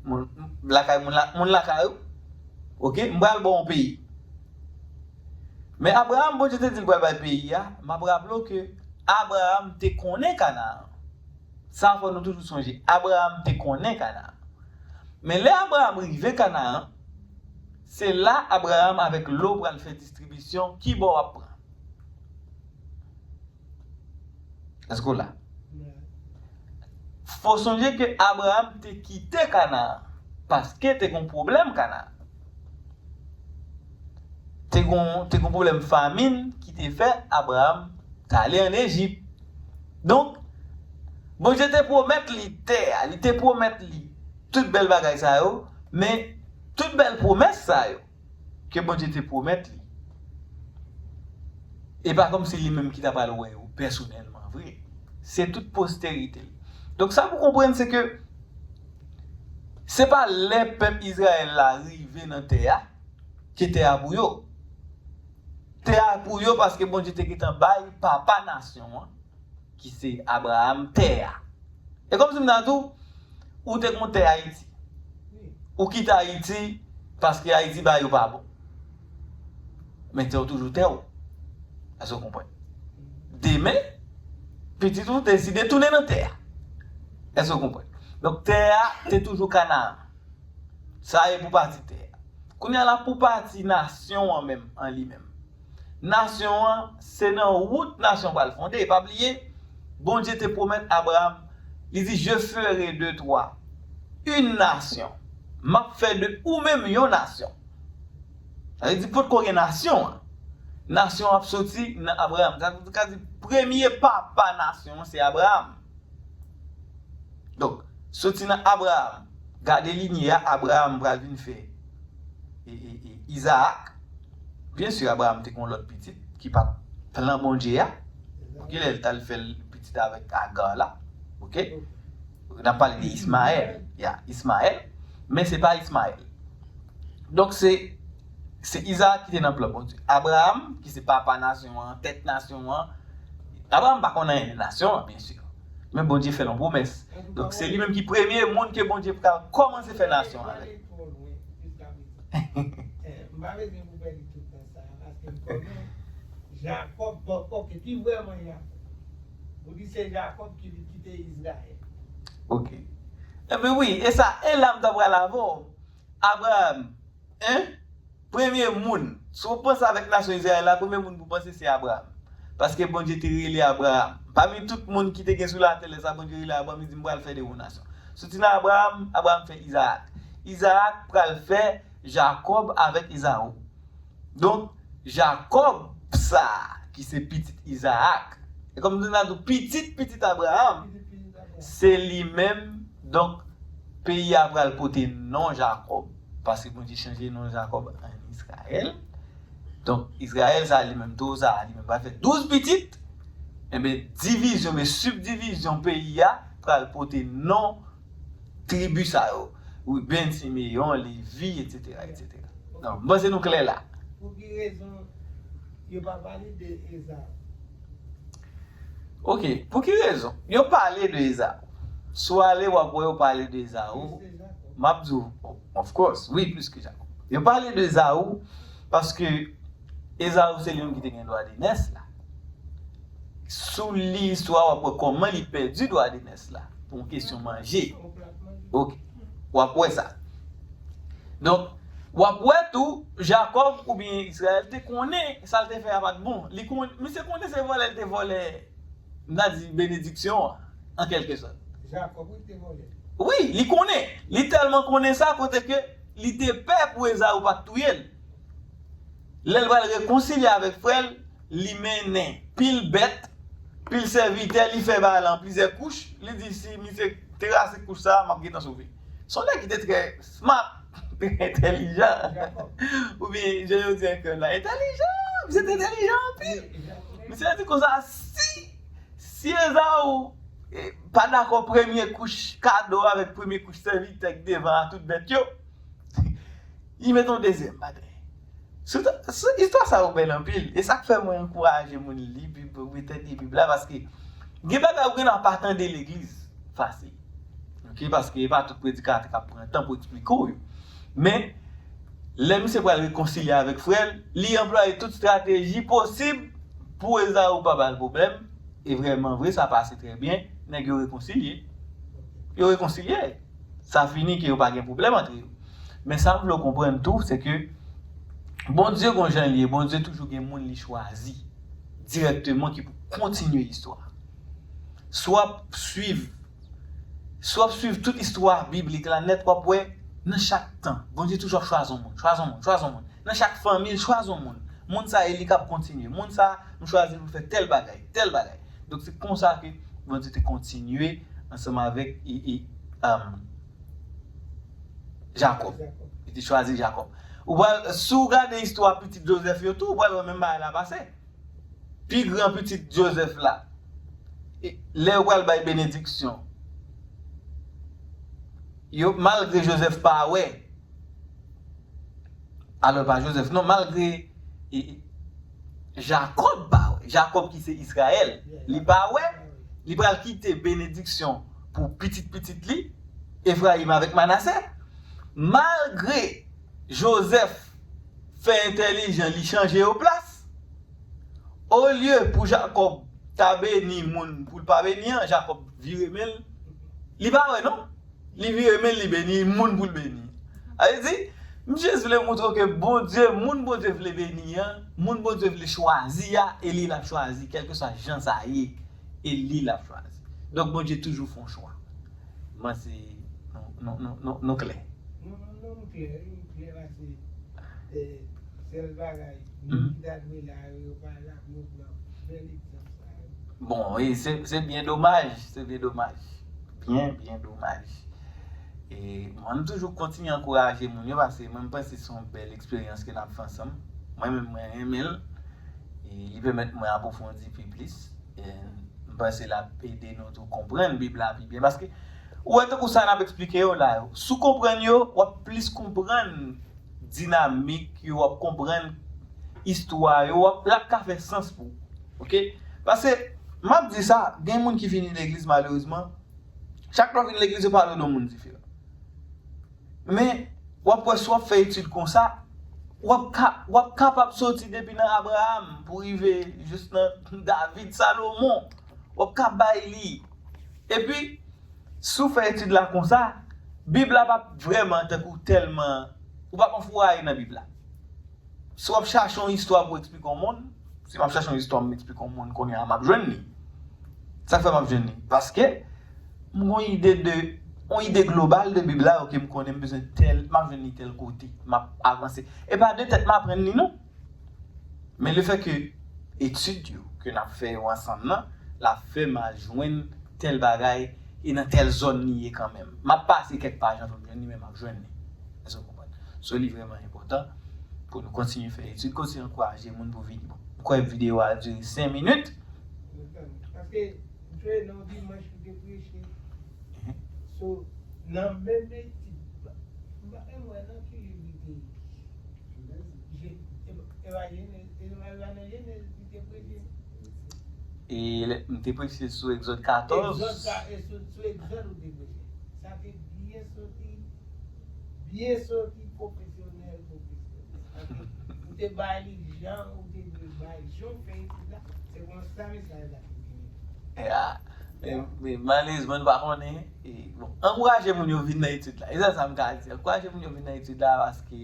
moun, lakay moun, la, moun lakay ou. Oke, m pral ba w yon peyi." Men Abraram, Bondye te di l pral bay peyi a, m ap raple w ke Abraram te konnen Kanaan. Sa fò nou toujou sonje, Abraram te konnen Kanaan. Men lè Abraram rive Kanaan, se la Abraram avèk Lo pral fè distribisyon, ki bò w ap pran? Èske w la? Fò sonje ke Abraram te kite Kanaan, paske te gon pwoblèm Kanaan. Te gon, te gon pwoblèm famin ki te fè Abraram t ale ann Ejip. Donk, Bondye te pwomèt li tè a, li te pwomèt li tout bèl bagay sa yo, men tout bèl pwomès sa yo ke Bondye te pwomèt li, e pa kòmsi li menm ki ta pral wè yo pèsonèlman vre. Se tout posterite l. Donk, sa pou konprann, se ke se pa lè pèp Izrayèl la rive nan tè a, ke tè a pou yo. Tè a pou yo paske Bondye te gentan bay papa nasyon an, ki se Abraram, tè a. E kòmsi m ta di w, ou te gen yon tè Ayiti. Ou kite Ayiti paske Ayiti ba yo pa bon. Men tè w toujou tè w. Èske w konprann? Demen, pitit ou deside tounen nan tè a. Èske w konprann? Donk, tè a te toujou Kanaan. Sa e pou pati tè a. Kounye a la, pou pati nasyon an menm, an li menm. Nasyon an, se nan wout nasyon pral fonde. Pa bliye, Bondye te pwomèt Abraram, li di, "Je ferai de toi une nation." M ap fè de ou menm yon nasyon. Sa vle di, potko gen nasyon an. Nasyon an ap soti nan Abraram. Sa vle di, premye papa nasyon an, se Abraram. Donk, soti nan Abraram, gade linye a, Abraram pral vin fè e, e, e, Izaak. Byen si, Abraram te gen yon lòt pitit ki pa t plan Bondye a. Pou ki lè l t al fè l pitit avèk Aga la. Oke? N ap pale de Ismayèl. Ya, Ismayèl. Men se pa Ismayèl. Donk, se, se Izaak ki te nan plan Bondye. Abraram, ki se papa nasyon an, tèt nasyon an, Abraram pa konn anyen de nasyon an, byen si. Men Bondye fè l yon pwomès. Donk, se li menm ki premye moun ke Bondye pral kòmanse fè nasyon avèk. M pa bezwen pou pèdi tout tan sa a, paske m konnen Jakòb, bon, oke, ki vrèman Jakòb? Ou di se Jakòb ki, ki te Izrayèl. Oke. Enben wi, e sa, e la m ta pral avè w. Abraram, en? Premye moun, si w panse avèk nasyon Izrayèl la, premye moun pou panse se Abraram. Paske Bondye te rele Abraram. Pami tout moun ki te gen sou latè lè sa, Bondye rele Abraram, li di, "M pral fè de ou nasyon." Soti nan Abraram, Abraram fè Izaak. Izaak pral fè Jakòb avèk Ezaou. Donk, Jakòb sa a, ki se pitit Izaak, e kòm nou di, n a di w pitit pitit Abraram, se li menm, donk, peyi a pral pote non Jakòb, paske Bondye chanje non Jakòb an Izrayèl. Donk, Izrayèl sa a li menm, tou sa a li menm, pral fè douz pitit, enben, divizyon, men sibdivizyon peyi a pral pote non tribi sa yo. Ruben, Simeyon, Levi, etsetera, etsetera. Donk, m panse nou klè la. Pou ki rezon yo pa pale de Ezaou? Oke, pou ki rezon? Yo pale de Ezaou. Si w ale, w ap wè yo pale de Ezaou. M ap di w, of course, wi, plis ke Jakòb. Yo pale de Ezaou paske Ezaou se li menm ki te gen dwa de nès la. Si w li istwa, w ap wè kòman li pèdi dwa de nès la pou yon kesyon manje. Oke, w ap wè sa. Donk, w ap wè tou, Jakòb oubyen Izrayèl te konnen sa l te fè a pa t bon. Li konn, misye konnen se vòlè l te vòlè, n a di, benediksyon an, an kèlke sòt. Jakòb, wi, te vòlè. Wi, li konnen. Li tèlman konnen sa, kote ke li te pè pou Ezaou pa t touye l. Lè l pral rekonsilye avèk frè l, li mennen pil bèt, pil sèvitè, li fè bagay la an plizyè kouch. Li di, "Si misye terase kouch sa a, m ap gentan sove." Se yon nèg ki te trè smart, trè entèlijan. Oubyen, jan yo di an kreyòl la, entèlijan! Misye te entèlijan anpil. Misye di konsa, si, si Ezaou, eh, pa dakò premye kouch kado avèk premye kouch sèvitè ki devan a tout bèt yo, li mete yon dezyèm batay. Sou, sou, istwa sa yo bèl anpil. E sa k fè mwen ankouraje moun li Bib, retèt li Bib la, paske gen bagay ou gen dwa pa tande legliz fasil. Oke, paske e pa tout predikatè k ap pran tan pou eksplike w yo. Men, lè misye pral rekonsilye avèk frè l, li anplwaye tout estrateji posib pou Ezaou pa ba l pwoblèm. E vrèman vre, sa pase trè byen. Nèg yo rekonsilye. Yo rekonsilye. Sa fini ke yo pa gen pwoblèm antre yo. Men sa m vle w konprann tou, se ke Bondye gon jan li ye, Bondye toujou gen moun li chwazi dirèkteman ki pou kontinye istwa. Si w ap swiv, si w ap swiv tout istwa biblik la nèt, w ap wè nan chak tan, Bondye toujou ap chwazi yon moun, chwazi yon moun, chwazi yon moun. Nan chak fanmi, l chwazi yon moun. Moun sa e li k ap kontinye. Moun sa, m chwazi l pou l fè tèl bagay, tèl bagay. Donk, se konsa ke Bondye te kontinye ansanm avèk, e, e, um, Jakòb. Li te chwazi Jakòb. Ou pral, si w gade istwa pitit Jozèf yo tou, ou pral wè menm bagay la pase. Pi gran pitit Jozèf la, e, lè yo pral bay benediksyon, yo, malgre Jozèf pa wè, alò pa Jozèf, non, malgre, e, e, Jakòb pa wè, Jakòb ki se Izrayèl, li pa wè, li pral kite benediksyon pou pitit pitit li, Efrayim avèk Manase. Malgre Jozèf fè entèlijan, li chanje yo plas. Olye pou Jakòb ta beni moun pou l pa beni an, Jakòb vire men l. Li pa wè non. Li vire men l, li beni moun pou l beni. Sa vle di, m jis vle montre w ke Bondye, moun Bondye vle beni an, moun Bondye vle chwazi a, e li l ap chwazi, kèlkeswa jan sa ye. e li l ap chwazi. Donk, Bondye toujou fè yon chwa. M panse nou, nou, nou, nou, nou klè. Non, non, non, m klè, wi, m klè pase eh, sèl bagay. Moun ki ta dwe la yo, yo pa la pou yo pran bèl egzanp sa yo. Bon, e se se byen domaj, se byen domaj. Byen, byen domaj. E mwen, m toujou kontinye ankouraje moun yo, paske mwen, m panse se yon bèl eksperyans ke n ap fè ansanm. Mwen menm, mwen renmen l. E li pèmèt mwen apwofondi pi plis. E m panse l ap ede nou tou konprann Bib la pi byen. Paske, ou wè, tankou sa n ap eksplike yo la yo, si w konprann yo, w ap plis konprann dinamik yo, w ap konprann istwa yo, w ap, l ap ka fè sans pou ou. Oke? Paske, m ap di sa, gen moun ki vini legliz, malerezman, chak lè w vin legliz, yo pale w de yon moun diferan. Men, w ap wè, si w ap fè etid konsa, w ap ka, w ap kapab soti depi nan Abraram pou rive jis nan David, Salomon. W ap ka bay li. Epi, si w fè etid la konsa, Bib la p ap vrèman tankou tèlman, ou p ap anfouraye nan Bib la. Si w ap chache yon istwa pou eksplike yon moun, si m ap chache yon istwa pou m eksplike yon moun kounye a, m ap jwenn li. Sa k fè m ap jwenn li? Paske m gen yon ide de, yon ide global de Bib la, oke, m konnen m bezwen tèl, m ap jwenn li tèl kote, m ap avanse. E pa de tèt m aprann li non. Men lefètke etid yo ke n ap fè yo ansanm nan, l ap fè m al jwenn tèl bagay e nan tèl zòn li ye kanmenm. M ap pase kèk paj anvan m jwenn li, men m ap jwenn li. Èske w konprann? So, li vrèman enpòtan pou nou kontinye fè etid, kontinye ankouraje moun pou vini. Bon, m kwè videyo a dire senk minit. Paske m sonje nan yon dimanch ou te preche. So, nan menm etid, m pa menm wè nan ki liv li te ye. Je- e- e pa Jenèz, e pa nan Jenèz li te preche. E lè- m te preche sou Egzòd katòz. Egzòd ka- e sou- sou Egzòd ou te preche. Sa te byen soti, byen soti pwofesyonèl, pwofesyonèl. Ou te bay li jan, ou te dwe bay jan w fè etid la. Se konsa mesaj la te vini. Ya. Men, men malerezman, nou pa konnen. E, bon, ankouraje moun yo vin nan etid la. E sa, sa m ka di. Ankouraje moun yo vin nan etid la paske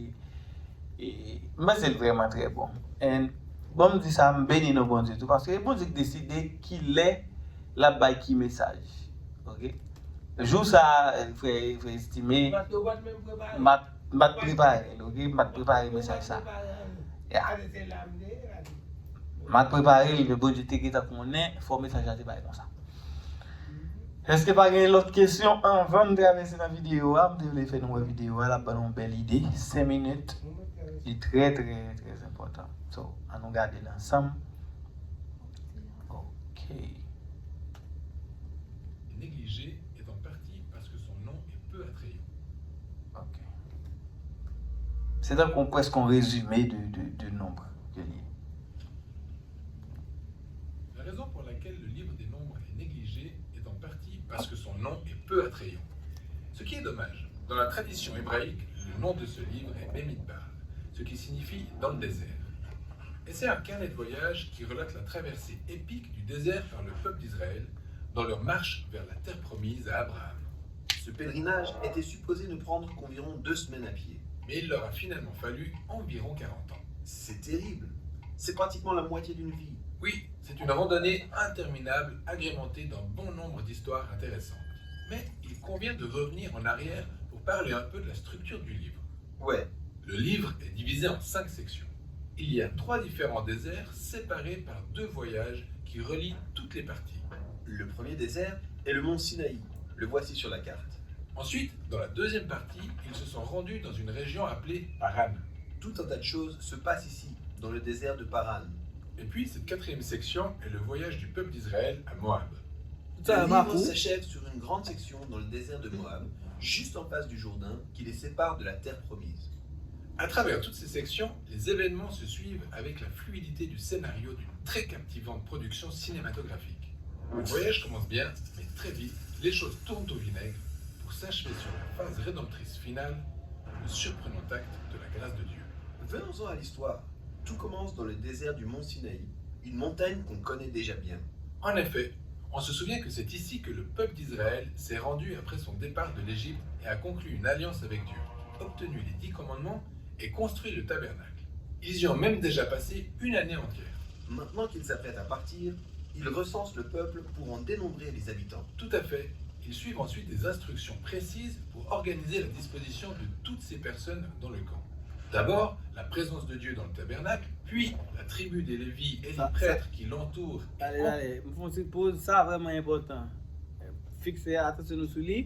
e, m panse l vrèman trè bon. And, bon, m di sa, m beni non Bondye tou, paske e Bondye k deside kilè l ap bay ki mesaj. Oke? Jou sa, frè, frè Estime, m pa t, m pa t prepare l, oke? M pa t prepare mesaj sa. Ya. M pa t prepare l, men Bondye te gentan konnen fò mesaj la te bay konsa. Èske pa gen lòt kesyon anvan m travèse nan videyo a? M te vle fè nou wè videyo a, l ap ban nou yon bèl ide. Senk minit. Li trè, trè, trè enpòtan. So, ann nou gade l ansanm. Ok. Négligé est en partie parce que son nom est peu attrayant. Ok. Se tankou prèske yon rezime de, de, de Nonb ke li ye. La raison pour laquelle le livre des Nombres est négligé est en partie parce que son nom est peu attrayant. Ce qui est dommage, dans la tradition hébraïque, le nom de ce livre est Bemidbar, ce qui signifie dans le désert. Et c'est un carnet de voyage qui relate la traversée épique du désert par le peuple d'Israël dans leur marche vers la terre promise à Abraham. Ce pèlerinage était supposé ne prendre qu'environ deux semaines à pied. Mais il leur a finalement fallu environ quarante ans. C'est terrible. C'est pratiquement la moitié d'une vie. Oui, c'est une randonnée interminable agrémentée d'un bon nombre d'histoires intéressantes. Mais il convient de revenir en arrière pour parler un peu de la structure du livre. Ouais. Le livre est divisé en cinq sections. Il y a trois différents déserts séparés par deux voyages qui relient toutes les parties. Le premier désert est le mont Sinaï. Le voici sur la carte. Ensuite, dans la deuxième partie, ils se sont rendus dans une région appelée Paran. Tout un tas de choses se passent ici, dans le désert de Paran. Et puis, cette quatrième section est le voyage du peuple d'Israël à Moab. Le livre s'achève sur une grande section dans le désert de Moab, juste en face du Jourdain qui les sépare de la terre promise. À travers toutes ces sections, les événements se suivent avec la fluidité du scénario d'une très captivante production cinématographique. Le voyage commence bien, mais très vite, les choses tournent au vinaigre pour s'achever sur la phase rédemptrice finale, le surprenant acte de la grâce de Dieu. Venons-en à l'histoire. Tout commence dans le désert du mont Sinaï, une montagne qu'on connaît déjà bien. En effet, on se souvient que c'est ici que le peuple d'Israël s'est rendu après son départ de l'Égypte et a conclu une alliance avec Dieu, obtenu les dix commandements et construit le tabernacle. Ils y ont même déjà passé une année entière. Maintenant qu'ils s'apprêtent à partir, Ils recensent le peuple pour en dénombrer les habitants. Tout à fait. Ils suivent ensuite des instructions précises pour organiser la disposition de toutes ces personnes dans le camp. D'abord, la présence de Dieu dans le tabernacle, puis la tribu des Lévites et les prêtres qui l'entourent. Tande, tande, m fè yon ti poz, sa vrèman enpòtan. Fikse atansyon nou sou li,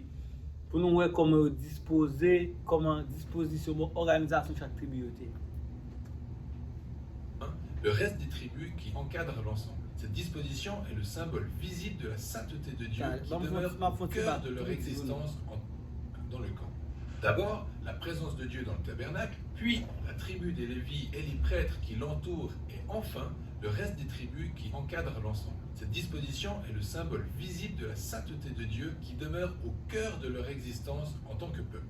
pou nou wè kòman yo dispoze, kòman dispozisyon, bon, òganizasyon chak tribi yo te. Le reste des tribus qui encadrent l'ensemble. Cette disposition est le symbole visible de la sainteté de Dieu qui demeure au cœur de leur existence en- dans le camp. D'abord, la présence de Dieu dans le tabernacle, puis la tribu des Lévites et les prêtres qui l'entourent, et enfin, le reste des tribus qui encadrent l'ensemble. Cette disposition est le symbole visible de la sainteté de Dieu qui demeure au cœur de leur existence en tant que peuple.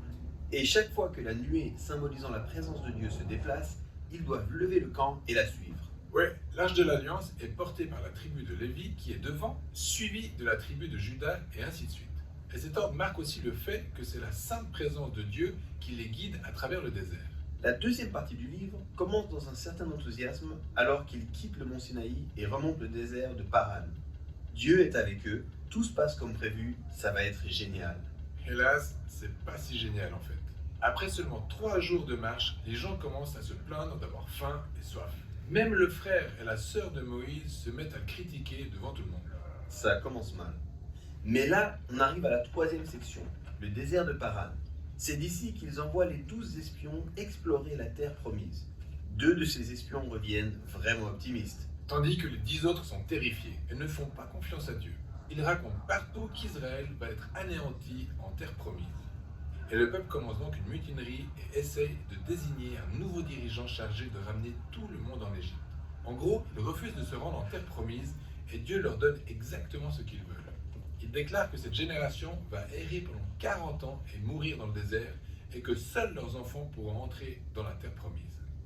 Et chaque fois que la nuée symbolisant la présence de Dieu se déplace, ils doivent lever le camp et la suivre. Ouais, l'arche de l'alliance est portée par la tribu de Lévi qui est devant, suivie de la tribu de Juda, et ainsi de suite. Et cet ordre marque aussi le fait que c'est la sainte présence de Dieu qui les guide à travers le désert. La deuxième partie du livre commence dans un certain enthousiasme alors qu'ils quittent le mont Sinaï et remontent le désert de Paran. Dieu est avec eux, tout se passe comme prévu, ça va être génial. Hélas, c'est pas si génial en fait. Après seulement trois jours de marche, les gens commencent à se plaindre d'avoir faim et soif. Même le frère et la sœur de Moïse se mettent à le critiquer devant tout le monde. Ça commence mal. Mais là, on arrive à la troisième section, le désert de Paran. C'est d'ici qu'ils envoient les douze espions explorer la terre promise. Deux de ces espions reviennent vraiment optimistes. Tandis que les dix autres sont terrifiés et ne font pas confiance à Dieu. Ils racontent partout qu'Israël va être anéanti en terre promise. Et le peuple commence donc une mutinerie et essaye de désigner un nouveau dirigeant chargé de ramener tout le monde en Égypte. En gros, ils refusent de se rendre en terre promise et Dieu leur donne exactement ce qu'ils veulent. Ils déclarent que cette génération va errer pendant quarante ans et mourir dans le désert et que seuls leurs enfants pourront entrer dans la terre promise.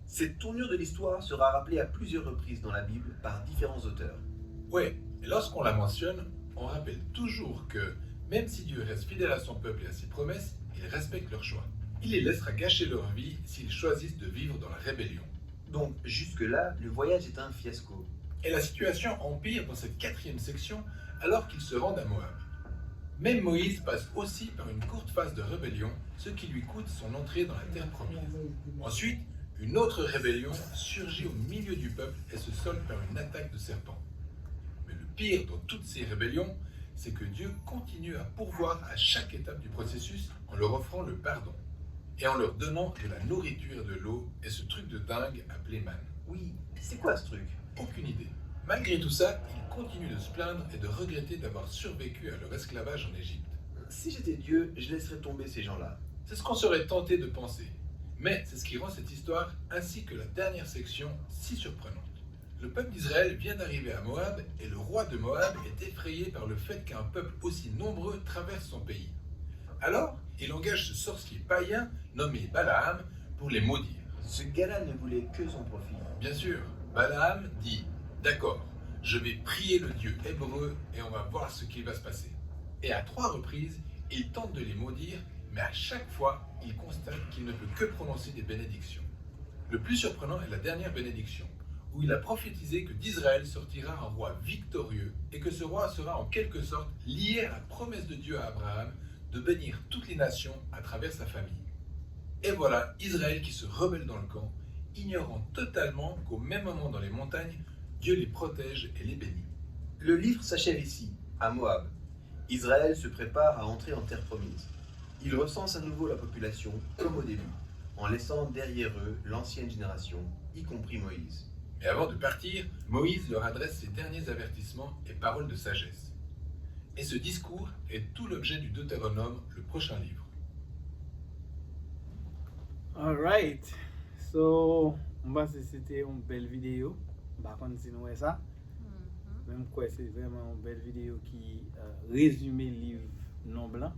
Cette tournure de l'histoire sera rappelée à plusieurs reprises dans la Bible par différents auteurs. Ouais, et lorsqu'on la mentionne, on rappelle toujours que, même si Dieu reste fidèle à son peuple et à ses promesses, il respecte leur choix. Il les laissera gâcher leur vie s'ils choisissent de vivre dans la rébellion. Donc, jusque-là, le voyage est un fiasco. Et la situation empire dans cette quatrième section alors qu'ils se rendent à Moab. Même Moïse passe aussi par une courte phase de rébellion, ce qui lui coûte son entrée dans la terre promise. Ensuite, une autre rébellion surgit au milieu du peuple et se solde par une attaque de serpents. Mais le pire dans toutes ces rébellions, c'est que Dieu continue à pourvoir à chaque étape du processus en leur offrant le pardon et en leur donnant de la nourriture et de l'eau et ce truc de dingue appelé manne. Oui, c'est quoi ce truc ? Aucune idée. Malgré tout ça, ils continuent de se plaindre et de regretter d'avoir survécu à leur esclavage en Égypte. Si j'étais Dieu, je laisserais tomber ces gens-là. C'est ce qu'on serait tenté de penser. Mais c'est ce qui rend cette histoire ainsi que la dernière section si surprenante. Le peuple d'Israël vient d'arriver à Moab et le roi de Moab est effrayé par le fait qu'un peuple aussi nombreux traverse son pays. Alors, il engage ce sorcier païen nommé Balaam pour les maudire. Ce gars-là ne voulait que son profit. Bien sûr, Balaam dit : « D'accord, je vais prier le Dieu hébreu et on va voir ce qui va se passer. » Et à trois reprises, il tente de les maudire, mais à chaque fois, il constate qu'il ne peut que prononcer des bénédictions. Le plus surprenant est la dernière bénédiction, où il a prophétisé que d'Israël sortira un roi victorieux et que ce roi sera en quelque sorte lié à la promesse de Dieu à Abraham de bénir toutes les nations à travers sa famille. Et voilà Israël qui se rebelle dans le camp, ignorant totalement qu'au même moment dans les montagnes, Dieu les protège et les bénit. Le livre s'achève ici, à Moab. Israël se prépare à entrer en terre promise. Ils recensent à nouveau la population, comme au début, en laissant derrière eux l'ancienne génération, y compris Moïse. Mais avant de partir, Moïse leur adresse ses derniers avertissements et paroles de sagesse. Et ce discours est tout l'objet du Deutéronome, le prochain livre. Alright. So, m panse se te yon bèl videyo. M pa konn si nou wè sa. Men m kwè se vrèman yon bèl videyo ki, euh, rezime liv Nonb lan.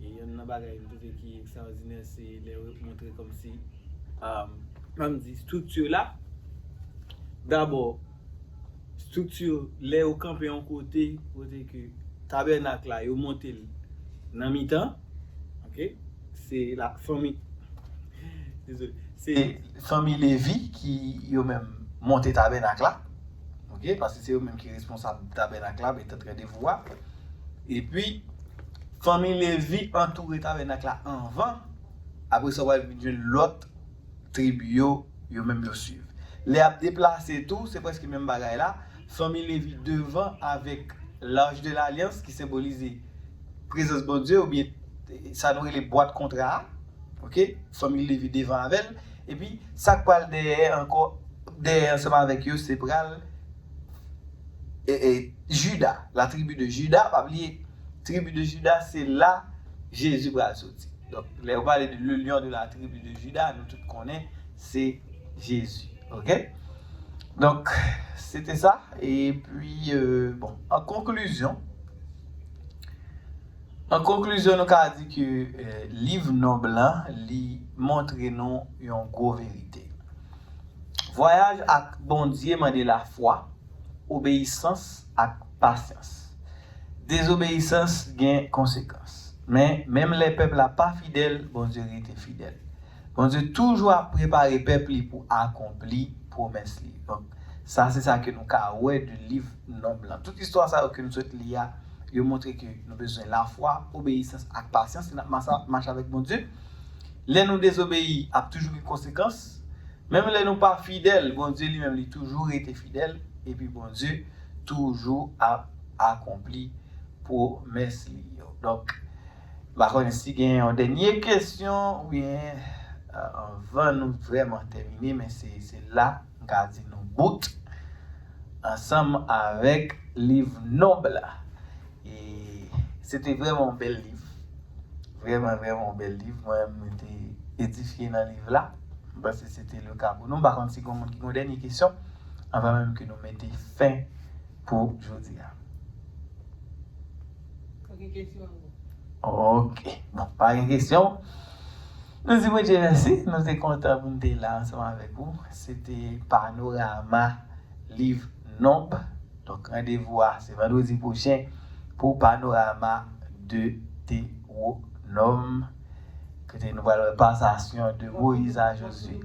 E yonn nan bagay m twouve ki ekstraòdinè, se lè yo montre kòmsi, euh, kòman di, estrikti la. Dabò, estrikti, lè yo kanpe yon kote, kote ke tabènak la, yo monte l nan mitan, ok? Se la fanmi, dezole, se fanmi Levi ki yo menm monte tabènak la, Ok, paske se yo menm ki responsab tabènak la, e tant randevou a. Epi, fanmi Levi antoure tabènak la anvan. Apre sa, w pral vin jwenn lòt tribi yo, yo menm yo swiv. Lè y ap deplase tou, se prèske menm bagay la. Fanmi Levi devan avèk Larch de Lalyans ki senbolize prezans Bondye, oubyen sa nou rele bwat kontra a. Ok? Fanmi Levi devan avè l. Epi, sa k pral dèyè ankò, dèyè ansanm avèk yo, se pral e, e, Jida, la tribu de Juda, pa bliye, tribi de Jida, se la Jezi pral soti. Donk, lè yo pale de le lion de la tribu de Juda, nou tout konnen, se Jezi. Ok? Donk, se te sa. Epi, euh, bon, an konklizyon, an konklizyon, nou ka di ke euh, liv Nonb lan, li montre nou yon gwo verite. Vwayaj ak Bondye mande lafwa, obeyisans ak pasyans. Dezobeyisans gen konsekans. Men, menm lè pèp la pa fidèl, Bondye rete fidèl. Bondye toujou ap prepare pèp li pou akonpli pwomès li. Donk, sa se sa ke nou ka wè de liv Nonb lan. Tout istwa sa yo ke nou sot li a, yo montre ke nou bezwen lafwa, obeyisans ak pasyans si n ap mache avèk Bondye. Lè nou dezobeyi, ap toujou gen konsekans. Menm lè nou pa fidèl, Bondye li menm li toujou rete fidèl, epi Bondye toujou ap akonpli pwomès li yo. Donk, m pa konnen si gen yon dènye kesyon oubyen euh, anvan nou vrèman tèmine, men se se la m ka di nou bout ansanm avèk liv Nonb la. E se te vrèman yon bèl liv. Vrèman, vrèman yon bèl liv. Mwen menm, mwen te edifye nan liv la. M panse se te le ka pou nou. M pa konn si gen moun ki gen yon dènye kesyon anvan menm ke nou mete fen pou jodi a. Pa gen kesyon ankò. Ok. Bon, pa gen kesyon. Nou di Bondye mèsi. Nou te kontan pou n te la ansanm avèk ou. Se te Panorama liv Nonb. Donk, randevou a, se vandredi pwochen pou Panorama Deutéronome. Kote nou pral wè pasasyon de Moyiz a Jozye.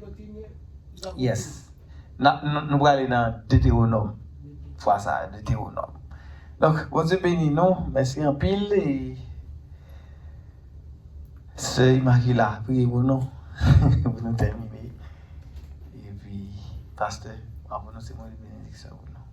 Yes. N ap, nou, nou prale nan Detewonòm. Fwa sa a, Detewonòm. Donk, Bondye beni nou. Mèsi anpil. E Sè Imakila, priye pou nou. Pou nou tèmine. Epi, pastè, w ap pwononse mo de benediksyon pou nou.